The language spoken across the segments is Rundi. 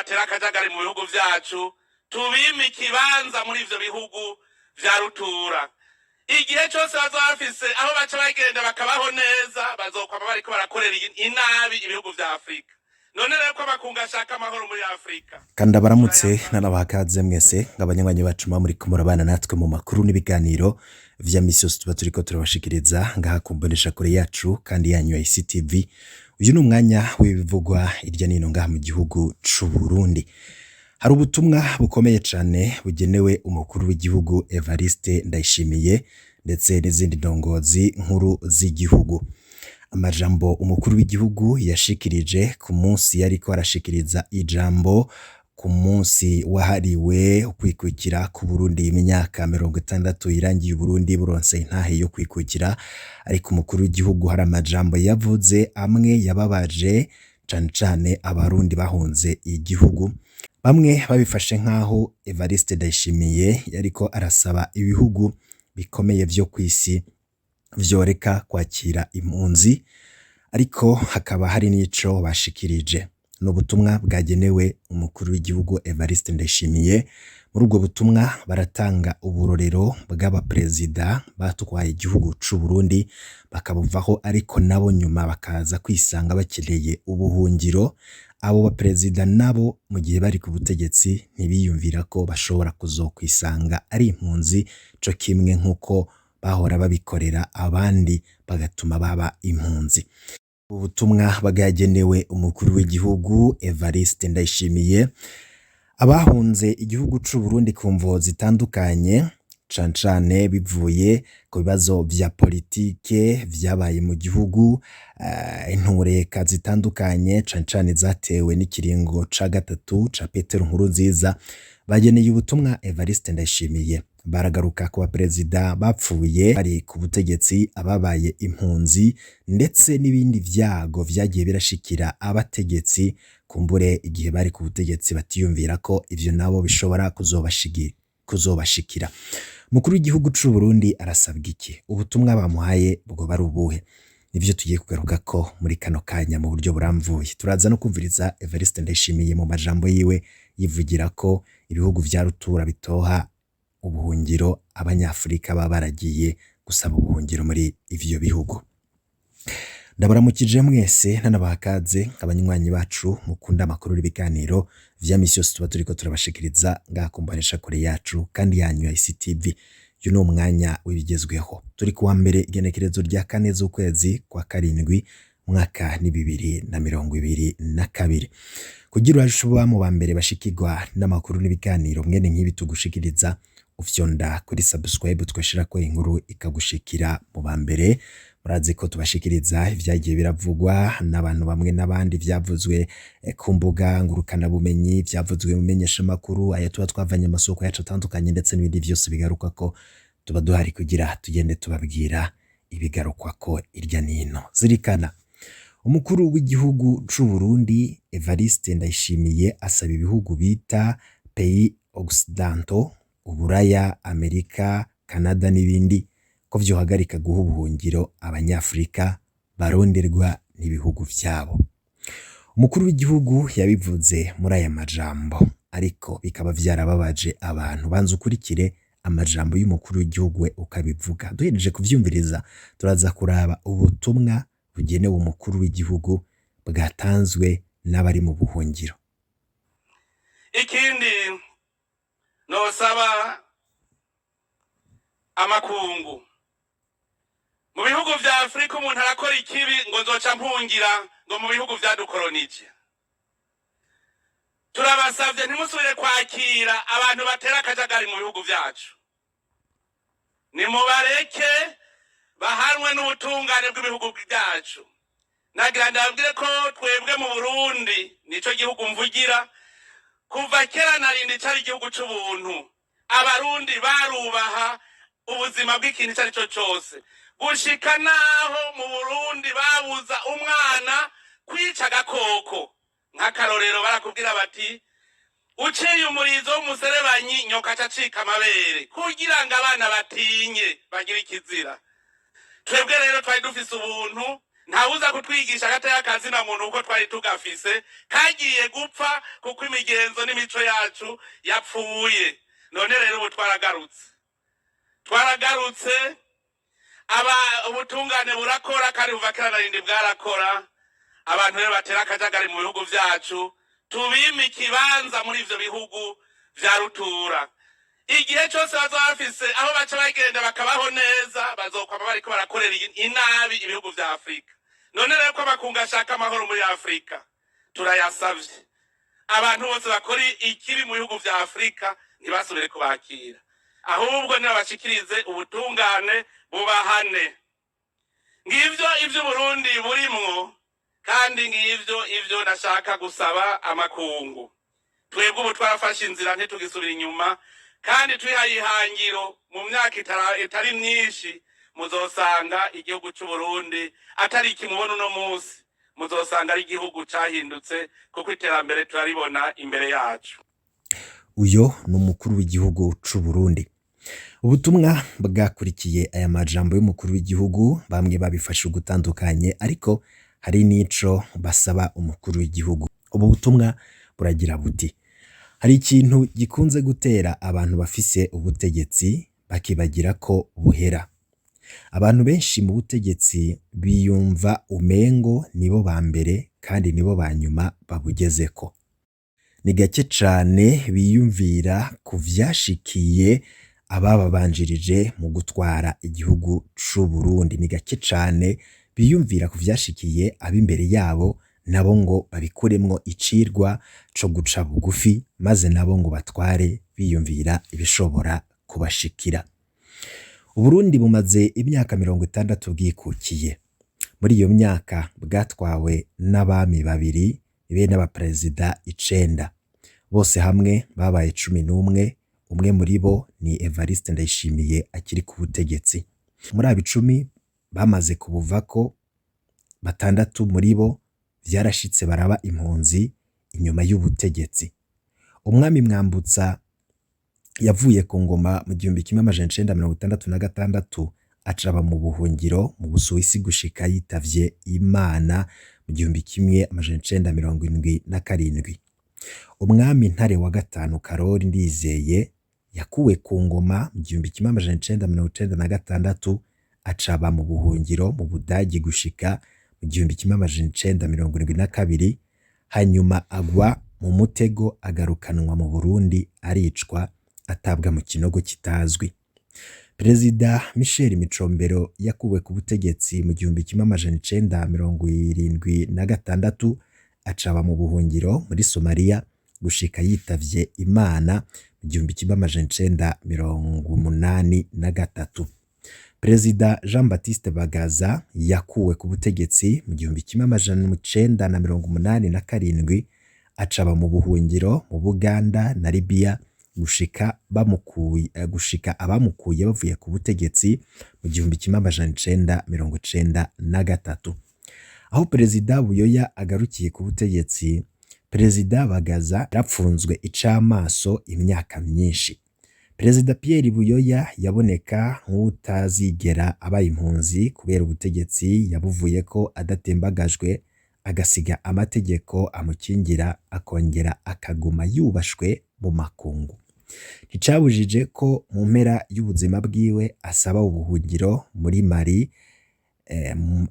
Batera akajagari mu bihugu vyacu, tubime ikibanza muri ivyo bihugu vya rutura. Igihe cose bazoba bafise aho baca bagenda bakabaho neza, bazokwama bariko barakorera inabi ibihugu vya Afurika. None rero ko amakungu ashaka amahoro muri Afurika. Kandi abaramutse nanabaha kaze mwese ngabanywanyi bacu muba muriko murabana natwe mu makuru n'ibiganiro vya misi yose tuba turiko turabashikiriza ngaha ku mboneshakure yacu kandi yanyu ya ICTV. Uyu ni umwanya w'ibivugwa irya nino ngaha mu gihugu c'u Burundi. Hari ubutumwa bukomeye cane bugenewe umukuru w'igihugu Evariste Ndayishimiye ndetse n'izindi ndongozi nkuru z'igihugu. Amajambo umukuru w'igihugu yashikirije ku munsi yariko arashikiriza ijambo ku munsi wahariwe ukwikukira ku Burundi, imyaka 60 irangiye Uburundi buronse intahe yo kwikukira. Ariko umukuru w'igihugu hari amajambo yavuze amwe yababaje cane cane Abarundi bahunze igihugu. Bamwe babifashe nk'aho Evariste Ndayishimiye yariko arasaba ibihugu bikomeye vyo kw'isi vyoreka kwakira impunzi, ariko hakaba hari n'ico bashikirije. Ni ubutumwa bwagenewe umukuru w'igihugu Evariste Ndayishimiye. Muri ubwo butumwa baratanga uburorero bw'abaperezida batwaye igihugu c'u Burundi bakabuvaho, ariko nabo nyuma bakaza kwisanga bakeneye ubuhungiro. Abo baperezida nabo mu gihe bari ku butegetsi ntibiyumvira ko bashobora kuzokwisanga ari impunzi, co kimwe nk'uko bahora babikorera abandi bagatuma baba impunzi. Ubutumwa bwagenewe umukuru w'igihugu Evariste Ndayishimiye: abahunze igihugu c'u Burundi ku mvo zitandukanye, cane cane bivuye ku bibazo vya politike vyabaye mu gihugu, intureka zitandukanye, cane cane zatewe n'ikiringo ca gatatu ca Petero Nkurunziza, bageneye ubutumwa Evariste Ndayishimiye. Baragaruka ku baperezida bapfuye bari ku butegetsi, ababaye impunzi, ndetse n'ibindi vyago vyagiye birashikira abategetsi kumbure igihe bari ku butegetsi batiyumvira ko ivyo nabo bishobora kuzobashikira. Umukuru w'igihugu c'u Burundi arasabwa iki? Ubutumwa bamuhaye bwoba ari ubuhe? Nivyo tugiye kugarukako muri kano kanya mu buryo buramvuye. Turaza no kumviriza Evariste Ndayishimiye mu majambo yiwe yivugira ko ibihugu vya rutura bitoha ubuhungiro Abanyafurika baba baragiye gusaba ubuhungiro muri ivyo bihugu. Ndabaramukije mwese nanabaha kaze abanywanyi bacu mukunda amakuru n'ibiganiro vya misi yose tuba turiko turabashikiriza ngaha ku mboneshakure yacu kandi yanyu ya ICTV. Uyu ni umwanya w'ibigezweho. Turi kuwa mbere, igenekerezo rya 4 z'ukwezi kwa karindwi, umwaka ni 2022. Kugira uraje uba mu ba mbere bashikirwa n'amakuru n'ibiganiro mwene nk'ibi tugushikiriza, ufyonda kuri subscribe, twashirako inkuru ikagushikira mu ba mbere. Murazi ko tubashikiriza ivyagiye biravugwa n'abantu bamwe n'abandi, vyavuzwe ku mbuga ngurukanabumenyi, vyavuzwe mu menyeshamakuru, aya tuba twavanye amasoko yacu atandukanye, ndetse n'ibindi vyose bigarukwako. Tuba duhari kugira tugende tubabwira ibigarukwako irya nino. Zirikana, umukuru w'igihugu c'u Burundi Evariste Ndayishimiye asaba ibihugu bita pays occidentaux, Uburaya, Amerika, Canada n'ibindi, ko vyohagarika guha ubuhungiro Abanyafurika baronderwa n'ibihugu vyabo. Umukuru w'igihugu yabivuze muri aya majambo, ariko bikaba vyarababaje abantu. Banza ukurikire amajambo y'umukuru w'igihugu we ukabivuga. Duhejeje kuvyumviriza, turaza kuraba ubutumwa bugenewe umukuru w'igihugu bwatanzwe n'abari mu buhungiro. Ikindi nosaba amakungu: mu bihugu vya Afurika umuntu arakora ikibi ngo nzoca mpungira ngo mu bihugu vyadukoronije. Turabasavye, ntimusubire kwakira abantu batera akajagari mu bihugu vyacu. Nimubareke bahanwe n'ubutungane bw'ibihugu byacu. Nagira ndababwire ko twebwe mu Burundi, nico gihugu mvugira, kuva kera narindi cari igihugu c'ubuntu. Abarundi barubaha ubuzima bw'ikintu ico ari cyo cose, gushika naho mu Burundi babuza umwana kwica agakoko. Nk'akarorero, barakubwira bati uciye umurizo w'umuserebanyi, nyoka aca acika amabere, kugira ngo abana batinye bagire ikizira. Twebwe rero twari dufise ubuntu. Ntawuza kutwigisha agateka ka zina muntu, kuko twari tugafise, kagiye gupfa kuko imigenzo n'imico yacu yapfuye. None rero ubu twaragarutse, twaragarutse. Aba ubutungane burakora, kandi buva kera na rindi bwarakora. Abantu rero batera akajagari mu bihugu vyacu, tubime ikibanza muri ivyo bihugu vya rutura. Igihe cose bazoba bafise aho baca bagenda bakabaho neza, bazokwama bariko barakorera inabi ibihugu vya Afurika. None rero ko amakungu ashaka amahoro muri Afurika, turayasavye: abantu bose bakora ikibi mu bihugu vya Afurika ntibasubire kubakira, ahubwo nibabashikirize ubutungane bubahane. Ngivyo ivyo Burundi burimwo, kandi ngivyo ivyo nashaka gusaba amakungu. Twebwe ubu twarafashe inzira, ntitugisubira inyuma, kandi twihaye ihangiro: mu myaka itari myinshi muzosanga igihugu c'Uburundi atari ikimubona uno munsi, muzosanga ari igihugu cahindutse, kuko iterambere turaribona imbere yacu. Uyo ni umukuru w'igihugu c'u Burundi. Ubutumwa bwakurikiye aya majambo y'umukuru w'igihugu, bamwe babifashe ugutandukanye, ariko hari n'ico basaba umukuru w'igihugu. Ubu butumwa buragira buti: "Hari ikintu gikunze gutera abantu bafise ubutegetsi bakibagira ko buhera. Abantu benshi mu butegetsi biyumva umengo nibo ba mbere kandi nibo ba nyuma babugezeko. Ni gake cane biyumvira ku vyashikiye abababanjirije mu gutwara igihugu c'u Burundi. Ni gake cane biyumvira ku vyashikiye ab'imbere yabo, nabo ngo babikuremwo icirwa co guca bugufi, maze nabo ngo batware biyumvira ibishobora kubashikira. Uburundi bumaze imyaka 60 bwikukiye. Muri iyo myaka bwatwawe n'abami babiri be n'abaperezida icenda. Bose hamwe babaye 11, umwe muri bo ni Evariste Ndayishimiye akiri ku butegetsi. Muri abo 10 bamaze kubuvako, batandatu muri bo vyarashitse baraba impunzi inyuma y'ubutegetsi. Umwami Mwambutsa yavuye ku ngoma mu 1966, acaba mu buhungiro mu Busuwisi gushika yitavye Imana mu 1977. Umwami Ntare wa gatanu Karori Ndizeye yakuwe ku ngoma mu 1996, acaba mu buhungiro mu Budagi gushika mu 1972, hanyuma agwa mu mutego agarukanwa mu Burundi, aricwa, atabwa mu kinogo kitazwi. Perezida Michel Micombero yakuwe ku butegetsi mu 1976, acaba mu buhungiro muri Somalia gushika yitavye Imana mu 1983. Perezida Jean Baptiste Bagaza yakuwe ku butegetsi mu 1987, acaba mu buhungiro mu Buganda na Libya gushika bamukuye, gushika abamukuye bavuye ku butegetsi mu 1993. Aho Perezida Buyoya agarukiye ku butegetsi, Perezida Bagaza yarapfunzwe icamaso imyaka myinshi. Perezida Pierre Buyoya yaboneka nk'utazigera aba impunzi kubera ubutegetsi yabuvuyeko adatembagajwe, agasiga amategeko amukingira, akongera akaguma yubashwe mu makungu. Nticabujije ko mu mpera y'ubuzima bwiwe asaba ubuhungiro muri Mali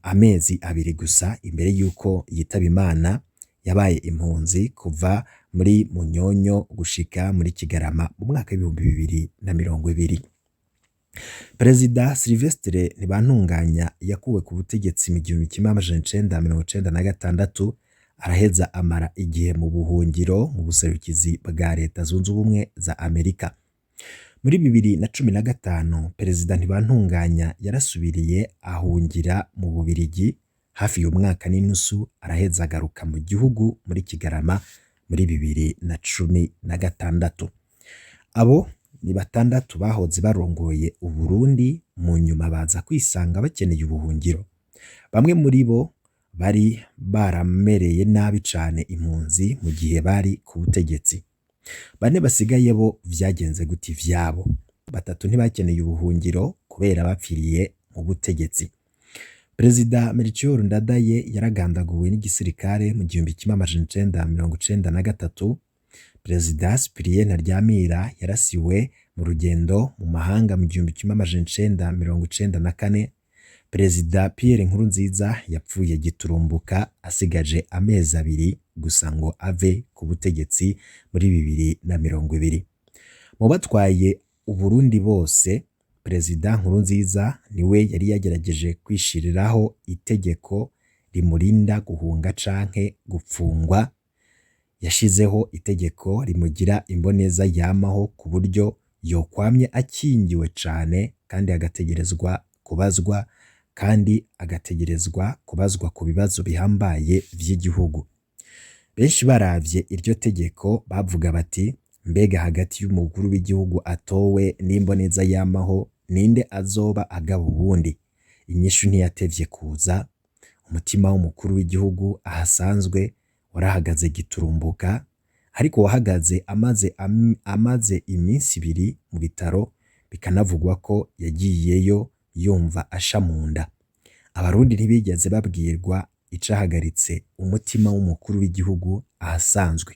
amezi 2 gusa imbere y'uko yitaba Imana. Yabaye impunzi kuva muri Munyonyo gushika muri Kigarama mu mwaka w'2020. Perezida Sylvestre Ntibantunganya yakuwe ku butegetsi mu 1996, araheza amara igihe mu buhungiro mu buserukizi bwa Leta Zunze Ubumwe za Amerika. Muri 2015 Perezida Ntibantunganya yarasubiriye ahungira mu Bubirigi hafi y'umwaka n'inusu, araheza agaruka mu gihugu muri Kigarama muri 2016. Abo ni batandatu bahoze barongoye Uburundi, mu nyuma baza kwisanga bakeneye ubuhungiro. Bamwe muri bo bari baramereye nabi cane impunzi mu gihe bari ku butegetsi. Bane basigaye bo vyagenze gute ivyabo? Batatu ntibakeneye ubuhungiro kubera bapfiriye mu butegetsi. Perezida Melchior Ndadaye yaragandaguwe n'igisirikare mu 1993. Perezida Cyprien Ntaryamira yarasiwe mu rugendo mu mahanga mu 1994. Perezida Pierre Nkurunziza yapfuye giturumbuka asigaje amezi 2 gusa ngo ave ku butegetsi muri 2020. Mu batwaye Uburundi bose, Perezida Nkurunziza niwe yari yagerageje kwishiriraho itegeko rimurinda guhunga canke gupfungwa. Yashizeho itegeko rimugira imboneza yamaho ku buryo yokwamye akingiwe cane kandi agategerezwa kubazwa ku bibazo bihambaye vy'igihugu. Benshi baravye iryo tegeko bavuga bati: mbega hagati y'umukuru w'igihugu atowe n'imboneza yamaho ninde azoba agaba uwundi? Inyishu ntiyatevye kuza. Umutima w'umukuru w'igihugu ahasanzwe warahagaze giturumbuka, ariko wahagaze amaze iminsi 2 mu bitaro, bikanavugwa ko yagiyeyo yumva asha mu nda. Abarundi ntibigeze babwirwa icahagaritse umutima w'umukuru w'igihugu ahasanzwe.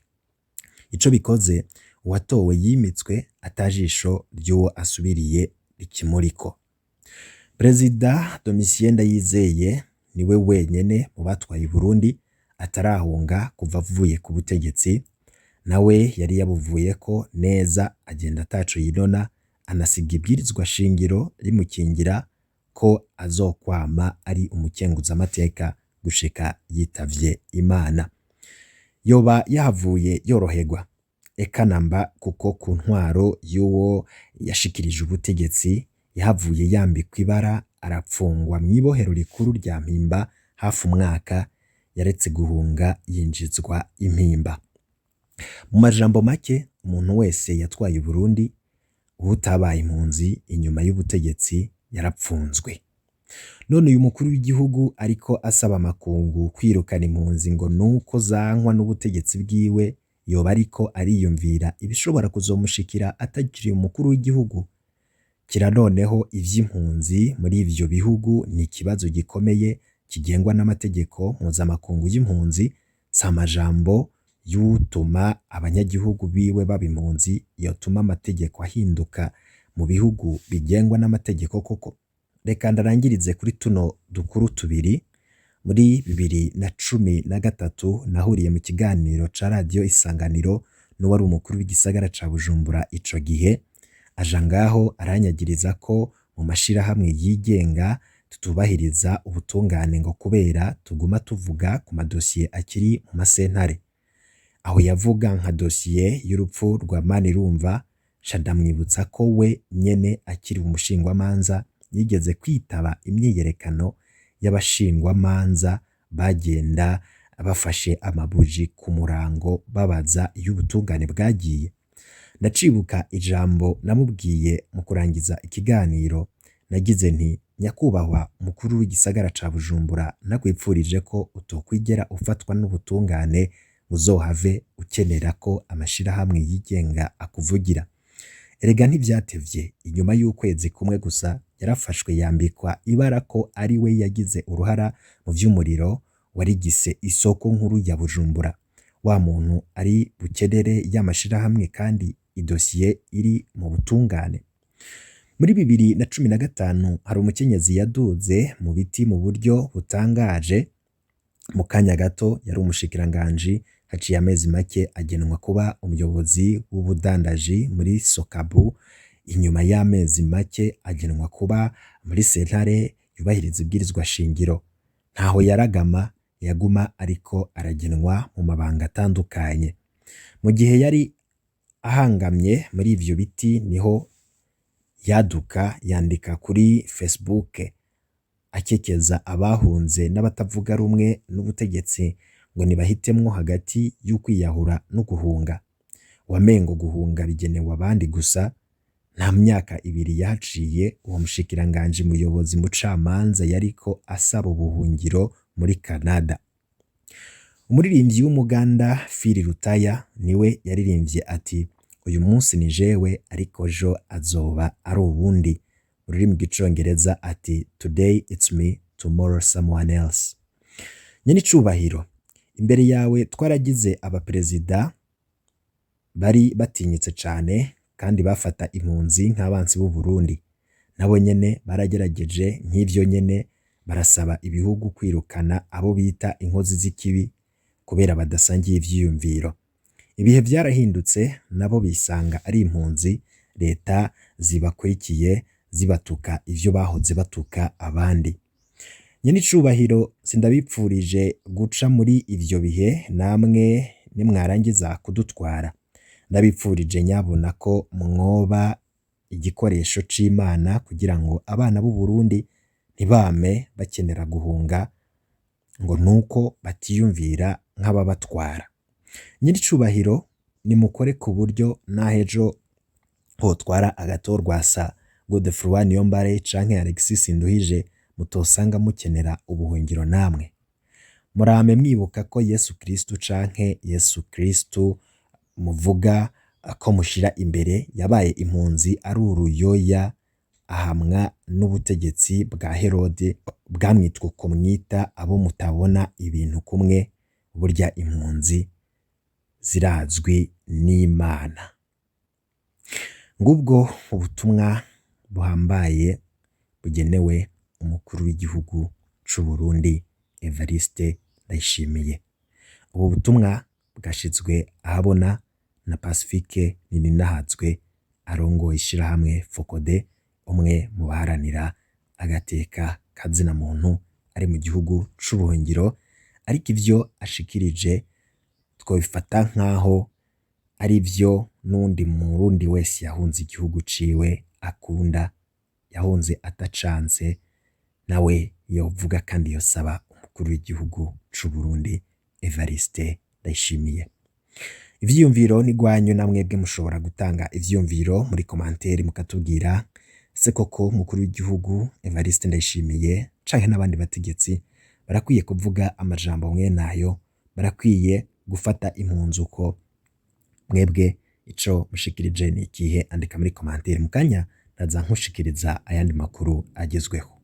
Ico bikoze, uwatowe yimitswe atajisho ry'uwo asubiriye rikimuriko. Perezida Domitien Ndayizeye niwe wenyene mu batwaye Burundi atarahunga kuva avuye ku butegetsi. Nawe yari yabuvuyeko neza, agenda ataco yinona, anasiga ibwirizwa shingiro rimukingira ko azokwama ari umukenguzamateka gushika yitavye Imana. Yoba yahavuye yoroherwa eka namba, kuko ku ntwaro y'uwo yashikirije ubutegetsi yahavuye yambikwa ibara, arapfungwa mw'ibohero rikuru rya Mpimba hafi umwaka. Yaretse guhunga yinjizwa impimba. Mu majambo make, umuntu wese yatwaye Burundi uwutabaye impunzi inyuma y'ubutegetsi yarapfunzwe. None uyu mukuru w'igihugu ariko asaba amakungu kwirukana impunzi ngo nuko zankwa n'ubutegetsi bwiwe, yoba ariko ariyumvira ibishobora kuzomushikira atakiri umukuru w'igihugu? Kira noneho ivy'impunzi muri ivyo bihugu ni ikibazo gikomeye kigengwa n'amategeko mpuzamakungu y'impunzi. Si amajambo y'utuma abanyagihugu biwe baba impunzi yotuma amategeko ahinduka mu bihugu bigengwa n'amategeko koko. Reka ndarangirize kuri tuno dukuru tubiri. Muri 2013 nahuriye mu kiganiro ca radiyo Isanganiro n'uwari umukuru w'igisagara ca Bujumbura ico gihe, aja ngaho aranyagiriza ko mu mashirahamwe yigenga tutubahiriza ubutungane ngo kubera tuguma tuvuga ku madosiye akiri mu masentare. Aho yavuga nka dosiye y'urupfu rwa Manirumva, nca ndamwibutsa ko we nyene akiri umushingwamanza yigeze kwitaba imyiyerekano y'abashingwamanza bagenda bafashe amabuji ku murango babaza iyo ubutungane bwagiye. Ndacibuka ijambo namubwiye mu kurangiza ikiganiro, nagize nti: nyakubahwa mukuru w'igisagara ca Bujumbura, nakwipfurije ko utokwigera ufatwa n'ubutungane, uzohave ukenera ko amashirahamwe yigenga akuvugira. Erega ntivyatevye, inyuma y'ukwezi kumwe gusa yarafashwe yambikwa ibara ko ari we yagize uruhara mu vy'umuriro warigise isoko nkuru ya Bujumbura. Wa muntu ari bukenere y'amashirahamwe kandi idosiye iri mu butungane. Muri 2015 hari umukenyezi yaduze mu biti mu buryo butangaje. Mu kanya gato yari umushikiranganji, haciye amezi make agenwa kuba umuyobozi w'ubudandaji muri Sokabu. Inyuma y'amezi make agenwa kuba muri sentare yubahiriza ibwirizwa shingiro. Ntaho yaragama, yaguma ariko aragenwa mu mabanga atandukanye. Mu gihe yari ahangamye muri ivyo biti niho yaduka yandika kuri Facebook akekeza abahunze n'abatavuga rumwe n'ubutegetsi ngo nibahitemwo hagati y'ukwiyahura no guhunga. Wamengo guhunga bigenewe abandi gusa. Nta myaka 2 yahaciye uwo mushikiranganji muyobozi mucamanza yariko asaba ubuhungiro muri Canada. Umuririmbyi w'Umuganda Phil Rutaya niwe yaririmbye ati: uyu munsi ni jewe ariko ejo azoba ari uwundi. Mu rurimi rw'icongereza ati: today it's me, tomorrow someone else. Nyenicubahiro, imbere yawe twaragize abaperezida bari batinyitse cane kandi bafata impunzi nk'abansi b'u Burundi. Nabo nyene baragerageje nk'ivyo nyene, barasaba ibihugu kwirukana abo bita inkozi z'ikibi kubera badasangiye ivyiyumviro. Ibihe vyarahindutse, nabo bisanga ari impunzi, leta zibakurikiye zibatuka ivyo bahoze batuka abandi. Nyenicubahiro, sindabipfurije guca muri ivyo bihe namwe nimwarangiza kudutwara. Ndabipfurije nyabuna ko mwoba igikoresho c'Imana kugira ngo abana b'u Burundi ntibame bakenera guhunga ngo nuko batiyumvira nk'ababatwara. Nyenicubahiro, nimukore ku buryo n'ahejo hotwara Agathon Godefroid Niyombare canke Alexis Sinduhije mutosanga mukenera ubuhungiro namwe. Murame mwibuka ko Yesu Kristu canke Yesu Kristu muvuga ko mushira imbere yabaye impunzi ari uruyoya, ahamwa n'ubutegetsi bwa Herode bwamwitwa uko mwita abo mutabona ibintu kumwe. Burya impunzi zirazwi n'Imana. Ngubwo ubutumwa buhambaye bugenewe umukuru w'igihugu c'u Burundi Evariste Ndayishimiye. Ubu butumwa bwashizwe ahabona na Pacifique Nininahazwe arongoye ishirahamwe FOCODE, umwe mu baharanira agateka kazina muntu ari mu gihugu c'ubuhungiro, ariko ivyo ashikirije twobifata nkaho ari vyo n'uwundi murundi wese yahunze igihugu ciwe akunda, yahunze atacanse, nawe yovuga kandi yosaba umukuru w'igihugu c'u Burundi Evariste Ndayishimiye. Ivyiyumviro ni gwanyu, namwebwe mushobora gutanga ivyiyumviro muri commentaire mukatubwira se koko umukuru w'igihugu Evariste Ndayishimiye canke n'abandi bategetsi barakwiye kuvuga amajambo mwene ayo, barakwiye gufata impunzi uko? Mwebwe ico mushikirije ni ikihe? Andika muri commentaire, mu kanya ndaza nkushikiriza ayandi makuru agezweho.